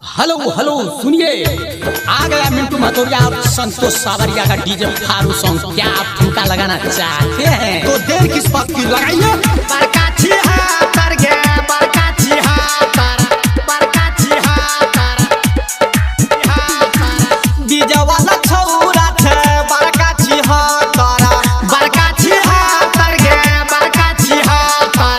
Hello hello सुनिए, आ गया मिंटू मथुरिया और संतोष सावरिया का डीजे फारू सॉन्ग। क्या आप ठुमका लगाना चाहते हैं? तो देर किस बात की, लगाइए। डीजे वाला छौरा छे बड़का छिहत्तर, बड़का छिहत्तर गे, बड़का छिहत्तर।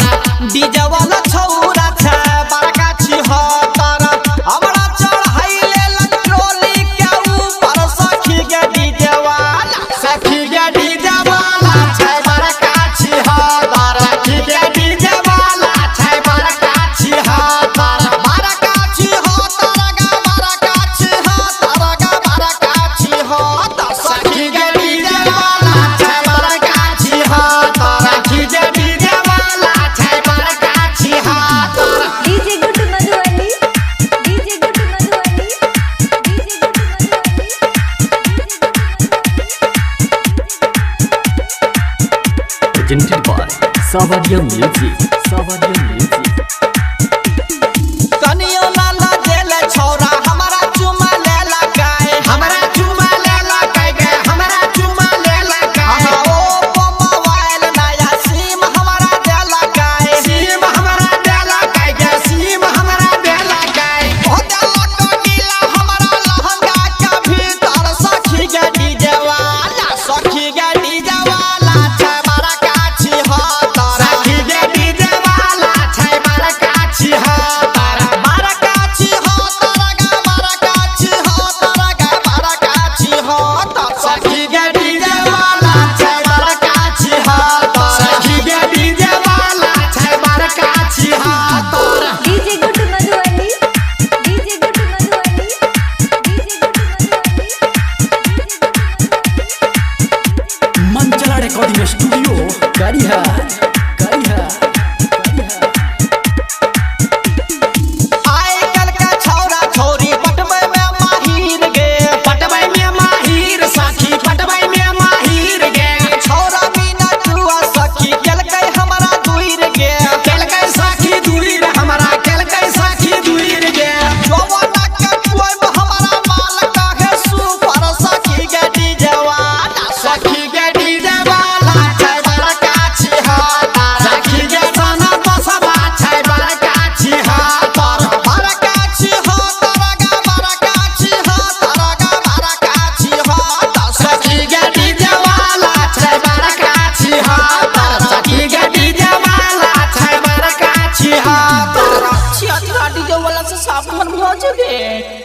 डीजे वाला छौरा छे बड़का छिहत्तर, हमरा चढ़ाइले ट्रोली के ऊपर। सखी गे डीजे वाला, सखी गे डीजे वाला छे बड़का छिहत्तर, सखी गे डीजे वाला छे बड़का छिहत्तर, बड़का छिहत्तर गे, बड़का छिहत्तर गे, बड़का छिहत्तर। सखी गे डीजे वाला छे बड़का छिहत्तर, सखी गे डीजे वाला छे बड़का छिहत्तर। DJ Guddu Madhubani, DJ Guddu Madhubani, DJ Guddu Madhubani. Presented by Savaria Music. Savaria Music. कनियो लाला देले छौरा हमरा चुमा लेला काय, हमरा चुमा लेला काय गे, हमरा चुमा लेला काय। ओ मोबाइल नया सिम हमरा देला काय, सिम हमरा देला काय गे, सिम हमरा देला काय। ओ देला कगिला हमरा लहंगा के भीतर। सखी गे डीजे वाला, सखी गे डीजे वाला छै बड़का छिहत्तर, सखी गे डीजे वाला छै बड़का छिहत्तर, बड़का छिहत्तर गे, बड़का छिहत्तर गे, बड़का छिहत्तर। सखी गे डीजे वाला छै बड़का छिहत्तर, सखी गे डीजे वाला छै बड़का छिहत्तर। DJ Guddu Madhubani, DJ Guddu Madhubani, DJ Guddu Madhubani. Manchala Recording Studio, Karihar, Karihar, Karihar. आइ काल्हि के छौरा छौरी पटबै में माहिर गे, पटबै में माहिर सखी, पटबै में माहिर गे। छौरा बिना जुआ सखी केलकै हमरा दूर गे, केलकै सखी दूर हमरा, केलकै सखी दूर गे। जौवना के कोइ हमरा माल कहे सुपर। सखी गे डीजे वाला, सखी गे डीजे वाला छै बड़का छिहत्तर, सखी गे सोना बसवा छै बड़का छिहत्तर, बड़का छिहत्तर गे, बड़का छिहत्तर गे, बड़का छिहत्तर। सखी गे डीजे वाला छै बड़का छिहत्तर, सखी गे डीजे वाला छै बड़का छिहत्तर। छिहत्तर डीजे वाला से सावधान भऽ जेबै।